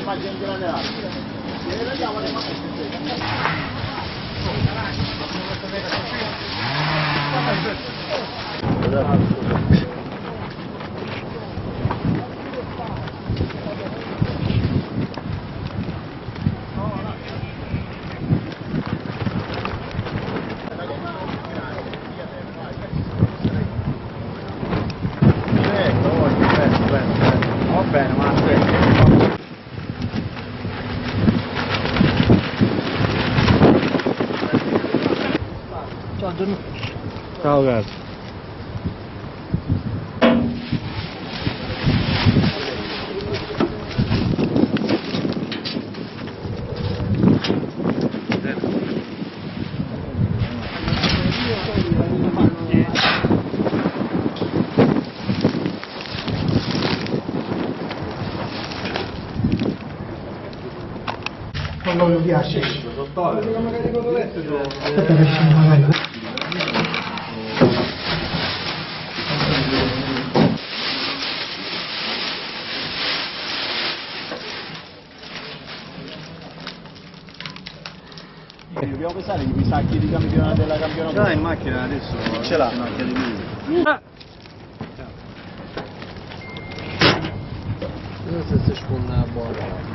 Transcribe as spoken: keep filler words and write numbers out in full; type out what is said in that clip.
Ecco, ora, aspetta, aspetta, aspetta. Va bene, ma aspetta. Ciao, Gianluca. Ciao, caro. Quando mi piace. Aspetta che ci magari. Dobbiamo pensare che i sacchi di campione della campionata. No, in macchina adesso ce l'ha. Non so se si sfonda la borra.